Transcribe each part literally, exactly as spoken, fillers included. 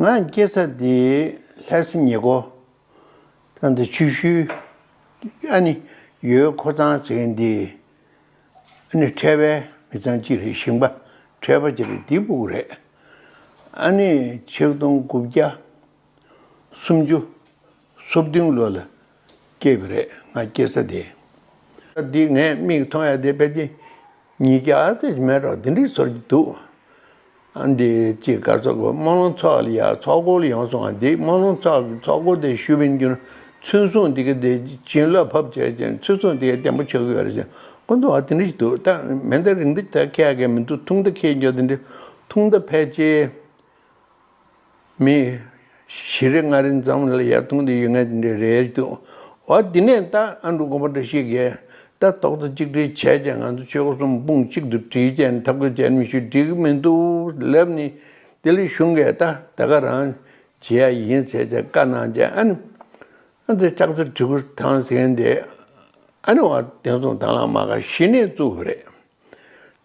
ང་སྐྱེས་ས་དེ་ལྷ་ས་ཉེ་འཁོར། ད་འདི་ཆུ་ཤུལ། ཨ་ནི་ཡོལ་ཁོ་ཚང་ཟེར་མཁན་འདི། ཨ་ནི་འཕྲལ་བའི་མི་ཚང་གཅིག་རེད། ཞིང་པ་འཕྲལ་པ་གཅིག་རེད། འདི་ཕྲུ་གུ་རེད། ཨ་ནི་ཆིག་སྟོང་དགུ་བརྒྱ་སུམ་ཅུ་སོ་བདུན་ལོ་ལ་སྐྱེས་པ་རེད། ང་སྐྱེས་ས་དེ། འདི་ངས་མིག་མཐོང་ཡ་དེ་ཕལ་ཆེར་ཉིས་བརྒྱ་ཙམ་མེད་རོགས། དེ་འདྲའི་ཟུར་གྱི་འདུག་ཨ་འདི་ཅིག་ག་ཚོད་གོ། རྨོ་ལུང་ཚོགས་ལ་ཡ་ཚོགས་འཁོར་ལ་ཡོང་སོང་ང་། འདི་རྨོ་ལུང་ཚོགས་ཀྱི་ཚོགས་འཁོར་དེ་ཞུ་བའི་རྒྱུན་ཚོན་སྲུང་འདི་ག་དེ་བྱིན་རླབས་ཕབ་བྱས་ཀྱང་ཚོན་སྲུང་འདི་ག་བརྟན་པོ་ཆགས་ཀྱི་ཡོད་རེད་ཟེར། ཁོ་ཚོ་བ་དེ་འདྲ་ཞིག་འདུག་ད་མེ་མདའ་རིང་མདའ་ད་འཁྱེར་ཡ་གི་མི་འདུག་ཐུང་མདའ་འཁྱེར་རྒྱུ་དེ་འདྲ། ཐུང་མདའ་ཕལ་ཆེར་མི་བཞི་རེ་ལྔ་རེ་ཙམ་ལ་ཡར་ཐུང་དེ་ཡོད་མཁན་དེ་འདྲ་རེད་འདུག་འོ་དེ་ནས་ད་ཨ་འབྲུག་དགོན་པ་འདྲ་ཞིག་གིས་ད་རྡོག་རྩ་གཅིག་སྒྲིལ་བྱས་ཀྱང་ང་ཚོ་ཆོས་འཁོར་གསུམ་དཔུང་གཅིག་ཏུ་སྒྲིལ་བྱས་ནས་འཐབ་རྒོལ་བྱས་ནས་མི་ཞུ་འགྲིག་གི་མི་འདུག་ལབ་ནས། དེ་ལས་གཞུང་གིས་ད་ད་ག་རང་བྱེད་ཡ་ཡིན་ཟེར་བྱས་བཀའ་གནང་བྱས། ཨ་ནི་ཨ་ཙི་ལྕགས་རྩེ་གྲི་གུ་ཐང་ཟེར་མཁན་དེ། ཨ་ནི་བ་བསྟན་སྲུང་དྭང་བླངས་དམག་སྒར་གཞི་ནས་བཙུགས་པ་རེད།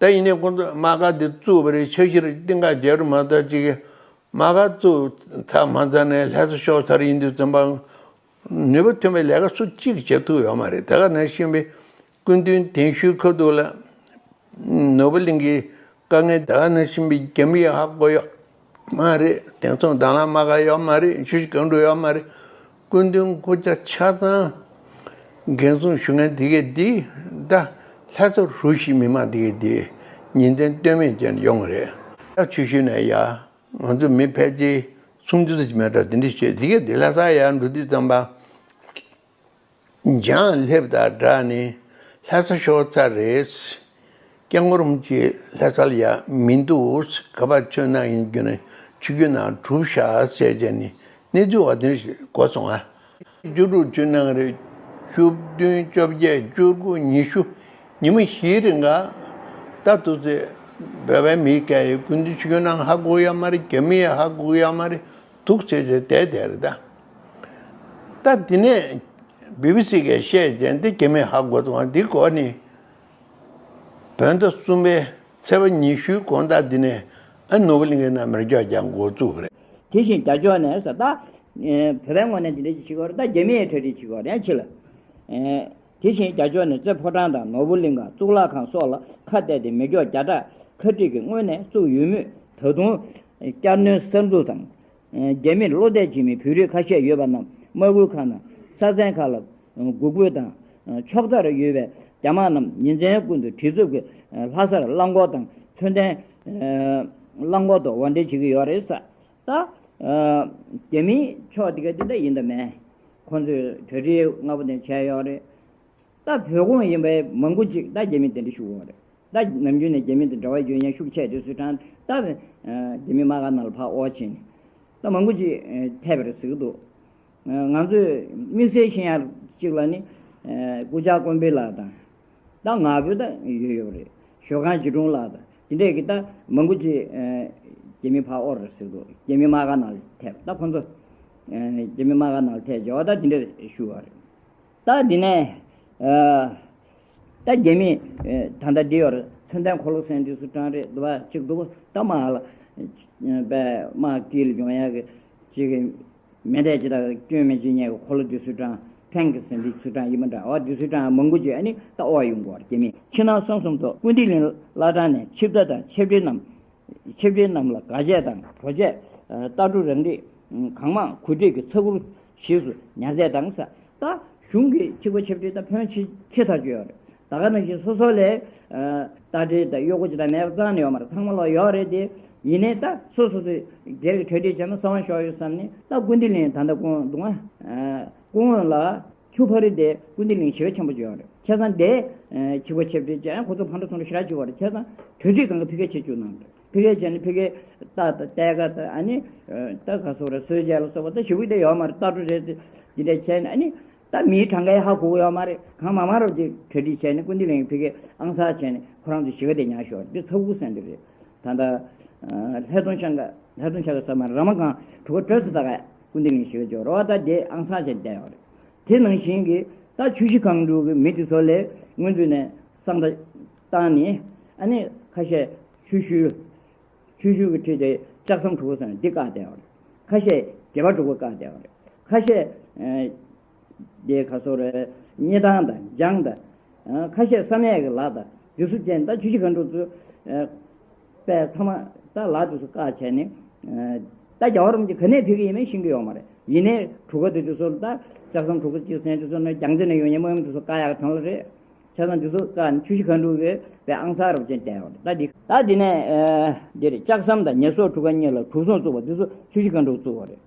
ད་ཡིན་ནའི་ཁོང་ཚོ་དམག་སྒར་འདི་བཙུགས་པ་རེད། འཆར་གཞིར་གཏིང་ཁ་རྒྱབ་རུ་མ་ལྟ་ཅིག་གི་དམག་སྒར་བཙུགས་ཚར་མ་ཚར་ནས་ལྷ་ས་ཤོག་ཚར་ཡིན་དུས་ཙམ་པ། ནུས་པ་ཐོན་པའི་ལས་ཀ་སུ་གཅིག་བྱེད་ཐུབ་ཡོད་མ་རེད། ད་ག་ནང་བཞིན་པའི་སྐུ་མདུན་གདན་ཞུའི་ཁ་ཐུག་ལ་ནོར་བུ་གླིང་གི་དཀའ་ངལ། ད་ག་ནང་བཞིན་པའི་རྒྱ་མི་ཡིས་ཧ་གོ་ཡོད་མ་རེད། བསྟན་སྲུང་དྭང་བླངས་དམག་སྒར་ཡོད་མ་རེད། ཆུ་བཞི་སྒང་དྲུག་ཡོད་མ་རེད། སྐུ་མདུན་སྐུ་ཕྱྭ་ཆ་ཚང་འགན་སྲུང་ཞུ་མཁན་དེ་གས་འདི་ད་ལྷ་ས་རུ་བཞི་མི་མང་དེ་གས་འདི་ཉིན་མཚན་ལྟོས་མེད་བྱས་ནས་ཡོང་གི་རེད། ད་ཆུ་ཤུལ་ནས་ཡ་ང་ཚོ་མི་ཕལ་ཆེར་སུམ་ཅུ་ཙམ་མེད་འགྲོ། དེ་འདྲ་བྱས་དེ་གས་འདི་ལྷ་ས་ཡར་འགྲོ་དུས་ཙམ་པ། འཇང་སླེབས་དང་སྦྲགས་ནས་ལྷ་ས་ཤོར་ཚར་རེད། སྐྱབས་མགོན་རིན་པོ་ཆེ་ལྷ་ས་ལ་ཡ་མི་འདུག་ག་པར་ཚུར་གནང་ཡིན་རྒྱུ་ན་ཆུ་རྒྱུན་ནང་གྲུབ་ཤག་ཟེར་བྱས་ནས་གནས་ཚུལ་བ་དེ་འདྲ་ཞིག་གོ་སོང་ང་། བཅུ་དྲུག་བཅུ་གནང་རེད། བཅུ་བདུན་བཅོ་བརྒྱད་བཅུ་དགུ་ཉི་ཤུ། ཉི་མ་བཞིའི་རིང་ག་ད་དུ་ཚེ་བོད་པའི་མི་སྐད་ཡིག་སྐུ་མདུན་ཆུ་རྒྱུན་ནང་ཧ་གོ་ཡ་མ་རེད། རྒྱ་མི་ཡ་ཧ་གོ་ཡ་མ་རེད། འདུག་ཟེར་བྱས་བསྡད་བསྡད་རེད་ད། ད་དེ་ནས་བི་བི་སི་གིས་བཤད་རྗེས་འདི་རྒྱ་མིས་ཧ་གོ་སོང་བ། འདི་གོ་ནི་བོད་ཟླ་གསུམ་པའི་ཚེས་པ་ཉི་ཤུའི་དགོང་དག་འདི་ནས་ཨ་ནོར་བུ་གླིང་གའི་ནང་མེ་སྒྱོགས་རྒྱག་འགོ་བཙུགས་པ་རེད། དེ་བཞིན་རྒྱ་ཕྱོགས་ནས་ཟེར་ད། བོད་པའི་ངོས་ནས་འདི་འདྲ་ཞིག་བྱེད་ཀྱི་ཡོད་རེད། ད་རྒྱ་མིས་གྲ་སྒྲིག་བྱེད་ཀྱི་ཡོད་རེད། ཡང་ཕྱི་ལ། དེ་བཞིན་རྒྱ་ཕྱོགས་ནས་རྩེ་ཕོ་བྲང་དང་ནོར་བུ་གླིང་ག་གཙུག་ལག་ཁང་སོགས་ལ་ཁ་གཏད་དེ་མེ་སྒྱོགས་བརྒྱ་ཕྲག་ཁ་སྒྲིག་གི་ངོས་ནས་བཙུགས་ཡོད་མུས། ད་དུང་བསྐྱར་སྣོན་གསར་འཛུགས་དང་། རྒྱ་མིར་བློ་གཏད་བྱེད་མི་བོད་རིགས་ཁ་ཤས་ཡོད་པ་རྣམས་དམག་ཁུལ་ཁག་ནང་ས་ཚན་ཁག་ལ་འགུག་འབོད་དང་ཕྱོགས་མཐར་ཡོད་པའི་རྒྱ་དམག་རྣམས་ཉིན་མཚན་ཀུན་ཏུ་བྲེལ་འཚུབ་ཀྱིས་ལྷ་སར་རླངས་འཁོར་དང་མཚོན་ལྡན་རླངས་འཁོར་དུ་དབོར་འདྲེན་བྱེད་ཀྱི་ཡོད་རེད་ཟེར། ད་རྒྱ་མིའི་ཕྱོགས་དེ་ག་དེ་འདྲ་ཡིན་དང་མེད། ཁོང་ཚོས་གྲ་སྒྲིག་སྔ་པོ་ནས་བྱས་ཡོད་རེད། ད་བོད་ཁོངས་ཡིན་པའི་མང་པོ་ཅིག་ད་རྒྱ་མི་དེ་འདྲ་ཞུ་གི་ཡོད་རེད། ད་ནམ་རྒྱུན་ནས་རྒྱ་མི་དང་འབྲེལ་བ་ཡོད་མཁན་ཤུགས་ཆེ་དེ་ཚོའི་གྲས་ད་རྒྱ་མི་དམག་སྒར་ནང་ལ་ཕར་དབོར་ཕྱིན་ནས་ད་མང་པོ་ཅིག་ཐེབས་པ་རེད་ཟེར་གྱི་འདུག་ང་ཚོས་དམིགས་བསལ་ཤེས་ཡ་ཅིག་ལ་ནི་སྐུ་བཅར་ཀོང་པི་ལགས་དང་། ད་ང་ཚོ་ད་ཡོད་ཡོད་རེད། ཞོལ་ཁང་སྐྱིད་གྲོང་ལགས་དང་དེ་འདྲས་ཀྱི་ད་མང་པོ་ཅིག་རྒྱ་མི་ཕར་དབོར་རེད་ཟེར་གྱི་འདུག་རྒྱ་མི་དམག་སྒར་ནང་ལ་ཐེབས། ད་ཁོང་ཚོ་རྒྱ་མི་དམག་སྒར་ནང་ལ་ཐེབས་བྱས་པ་ད་དེ་འདྲས་ཞུ་བ་རེད། ད་འདི་ནས། ད་རྒྱ་མི། ད་ལྟ་འདི་ཡོར་མཚོན་ལྡན་འཁོར་ལོ་ཟེར་འདི་ཚོ་གྲས་རེད་འདུག་བ་གཅིག་འདུག་ད་དམག་ལ། པའི་དམག་དཀྱིལ་ལ་ཡོང་ཡག་གི་གཅིག་གི་མེ་མདའ་ཅི་དང་སྐྱོན་མེད་ཅི་ཉེ་གི་འཁོར་ལོ་འདི་ཚོ་གྲས་ཊེང་ཀི་ཟེར་འདི་ཚོ་གྲས་ཡིན་པ་འདྲ་བ་འདི་ཚོ་གྲས་མང་པོ་ཅིག་ཨ་ནི་ད་དབོར་ཡོང་གི་ཡོད་རེད་རྒྱ་མི། ཕྱི་ནང་གསང་གསུམ་ཐོག་ཀུན་བདེ་གླིང་བླ་བྲང་ནས་ཆིབས་རྟ་དང་ཆིབས་རྟའི་རྣམས། ཆིབས་རྟའི་རྣམས་ལ་དགའ་ཆས་དང་གྲོ་ཆས། རྟ་གྲོ་རང་རིགས་གང་མང་གོ་སྒྲིག་གི་ཚ་གུར་ཞེས་སུ་ཉར་ཚད་དང་ས། ད་གཞུང་གི་ཆིབས་པ་ཆིབས་རྟའི་ད་ཕོན་ཆེ་ཆེ་ཐག་ཆོད་ཡོད་རེད། ད་ག་ནང་བཞིན་སོ་སོ་ལས་རྟ་དྲེལ་དང་གཡོག་པོ་ཅི་དང་མེད་པ་རྩ་ནས་ཡོད་མ་རེད། ཚང་མ་ལོག་ཡོད་རེད་དེ། ཡིན་ནའི་ད་སོ་སོ་སོའི་སྒེར་གྱི་གྲ་སྒྲིག་བྱས་ན་གསང་བ་ཤོར་ཡོད་བསམ་ནས་ད་ཀུན་བདེ་གླིང་ད་ལྟ་སྐུ་ངོ་འདུག་ཨ། སྐུ་ངོ་ལ། ཆུ་ཕ་རི་དེ་ཀུན་བདེ་གླིང་གཞི་རྒྱ་ཆེན་པོ་ཅིག་ཡོད་རེད། བྱས་ཙང་དེ་ཆིབས་པ་ཆིབས་རྟའི་ཅན་ཁོ་ཚོ་ཕར་འགྲོ་ཚུར་འགྲོ་ཞེ་དྲག་བྱེད་དགོས་རེད། བྱས་ཙང་གྲ་སྒྲིག་སྒང་ག་ཕ་གིར་བྱེད་བཅུག་གནང་རེད། ཕ་གིར་བྱས་ནས་ཕ་གིར་ད་ད་ལྟའི་ཀ་ད་ཨ་ནི་ད་ག་སོ་རེད། གསོལ་ཇ་ལ་སོགས་པ་ད་ཞེ་པོ་དེ་ཡོད་མ་རེད། རྟ་གྲོ་རེད་དེ་འདི་འདྲ་བྱས་ནས་ཨ་ནི་ད་མིའི་གྲངས་ཀ་ཧ་གོ་གི་ཡོད་མ་རེད། གང་མང་མང་རོགས་ཀྱིས་གྲ་སྒྲིག་བྱས་ནས་ཀུན་བདེ་གླིང་ཕ་གིར་ཨང་གསར་བྱས་ནས་ཁོ་རང་ཚོ་གཞིས་ཀ་དེ་ཉར་ཤོག་འདི་ཚ་གུ་ཟེར་འདི་རེད། ད་ལྟ་ལྷ་སྡོང་ཤང་ག་ལྷ་སྡོང་ཤང་ག་ས་མ་ར་མ་གང་གྲུ་ཁ་དྲོད་ཚོ་ད་ག་ཀུན་བདེ་གླིང་གཞིས་ཀ་ཅིག་ཡོད་རེད་བ། ད་དེ་ཨང་གསར་བྱས་བསྡད་ཡོད་རེད། དེ་ནང་བཞིན་གྱི་ད་ཆུ་བཞི་སྒང་དྲུག་གི་མི་དེ་ཚོ་ལས་སྔོན་ཚུད་ནས་གསང་བརྡ་བཏང་ནས་ཨ་ནི་ཁ་ཤས་ཆུ་ཤུལ་ཆུ་ཤུལ་གྱི་ཁྲིད་དེ་ལྕགས་ཟམ་གྲུ་ཁ་ཟེར་ནས་འདི་བཀག་བསྡད་ཡོད་རེད། ཁ་ཤས་དགེ་བ་དྲུག་པ་བཀག་བསྡད་པ་རེད། ཁ་ཤས་ཨ་དེ་ག་སོ་རེད། སྙེ་ཐང་དང་ལྗང་དང་། ཨ་ཁ་ཤས་བསམ་ཡས་ཀྱི་ལ་དང་དེ་ཚོ་ཅན། ད་ཆུ་བཞི་མཁའ་འགྲོ་ཚོ་ཨ་དཔེ་ཚང་མ་ད་ལ་དེ་ཚོ་བཀག་བྱས་ནས། ཨ་ད་རྒྱལ་བ་རིན་པོ་ཆེ་ག་ནས་ཕེབས་ཀྱི་ཡིན་མིན་ཤེས་ཀྱི་ཡོད་མ་རེད། ཡིན་ནའི་གྲུ་ཁ་དེ་དེ་ཚོ་ད་ལྕགས་ཟམ་གྲུ་ཁ་གཅིག་ཟེར་དེ་ཚོ་ནི་རྒྱལ་རྩེ་ནས་ཡོང་མཁན་དམག་མི་དེ་ཚོ་བཀག་ཡག་གི་དོན་ལ་རེད། བྱས་ཙང་འདི་ཚོ་བཀག་ནས་ཆུ་བཞི་མཁའ་འགྲོ་གི་དཔེ་ཨང་གསར་རུ་ཅན་བསྟན་ཡོད་རེད། ད་འདི་ད་འདི་ནས་ཨ་འདིར་ལྕགས་ཟམ་དང་ཉེས་གསོག་གྲུ་ཁ་གཉིས་ལ་གྲུ་གཟིངས་བཙུགས་པ་འདི་ཚོ་ཆུ་བཞི་མཁའ་འགྲོ་བཙུགས་པ་རེད།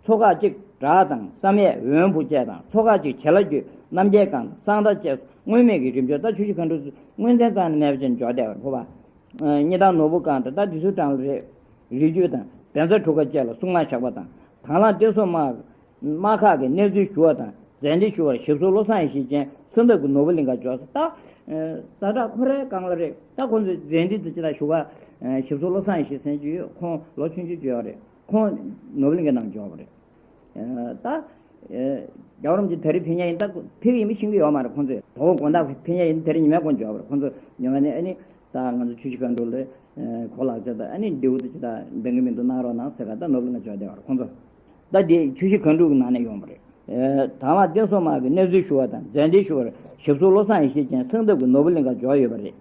མཚོ་ཁག་གཅིག་བྲག་དང་བསམ་ཡས་འོན་བུ་བཅས་དང་། མཚོ་ཁག་གཅིག་བྱེ་ལ་རྒྱུད་རྣམ་རྒྱལ་སྒང་དང་གསང་མདའ་བཅས་སུ་སྔོན་མེད་ཀྱི་རིམ་བྱོན། ད་ཆུ་བཞི་མཁའ་འགྲོ་ཚོ་སྔོན་ཚན་རྩ་ནས་མེད་པ་ཅན་འཇོག་བསྡད་པ་རེད། ཕོ་བ། ཨ་སྙེ་ཐང་ནོར་བུ་སྒང་དང་ད་འདི་ཚོའི་གྲངས་ལ་རེད། རི་རྒྱུད་དང་བན་ཚ་གྲུ་ཁ་བཅས་ལ་སྲུང་མ་བཞག་པ་དང་། དང་བླངས་བསྟན་སྲུང་དམག་དམག་ཁག་གི་གནས་ཚུལ་ཞུ་བ་དང་མཛད་འཕྲིན་ཞུ་བར་ཞབས་ཟུར་བློ་བཟང་ཡེ་ཤེས་ཅན་གསང་སྟབས་ཀྱིས་ནོར་བུ་གླིང་གར་འབྱོར་སོང་། ད་ཛ་དྲག་ཁོ་རའི་སྒང་ལ་རེད། ད་ཁོང་ཚོས་མཛད་འཕྲིན་དེ་ཅི་ལྟར་ཞུ་བ། ཞབས་ཟུར་བློ་བཟང་ཡེ་ཤེས་ཟེར་གྱི་ཡོད། ཁོང་ལོ་ཆུང་ཆུང་ཅིག་ཡོད་རེད། ཁོང་ནོར་བུ་གླིང་གའི་ནང་འབྱོར་བ་རེད། ད་རྒྱལ་བ་རིན་པོ་ཆེ་ད་རེས་ཕེབས་མཁན་ཡིན། ད་ཕེབས་ཀྱི་ཡིན་མིན་ཤེས་ཀྱི་ཡོད་མ་རེད། ཁོང་ཚོས་དོ་དགོང་དག་ཕེབས་མཁན་ཡིན། ད་རེས་ཉི་མའི་དགོང་འབྱོར་བ་རེད། ཁོང་ཚོ་ཉི་མ་ནས་ཨ་ནི་ད་ང་ཚོ་ཆུ་བཞི་མཁའ་འགྲོ་ལ་གོ་ལག་ཆ་དང་ཨ་ནི་མདེའུ་དང་ཅི་ད་འདང་གི་མི་འདུག་གནང་རོགས་གནང་ཟེར་ག་ད་ནོར་བུ་གླིང་ག་འབྱོར་བསྡད་པ་རེད། ཁོང་ཚོ་ད་དེ་ཆུ་བཞི་མཁའ་འགྲོ་གི་ནང་ནས་ཡོང་བ་རེད། དང་བླངས་བསྟན་སྲུང་དམག་གི་གནས་ཚུལ་ཞུ་བ་དང་མཛད་འཕྲིན་ཞུ་བར་ཞབས་ཟུར་བློ་བཟང་ཡེ་ཤེས་ཅན་གསང་སྟབས་ཀྱིས་ནོར་བུ་གླིང་གར་འབྱོར་ཡོད་པ་རེད།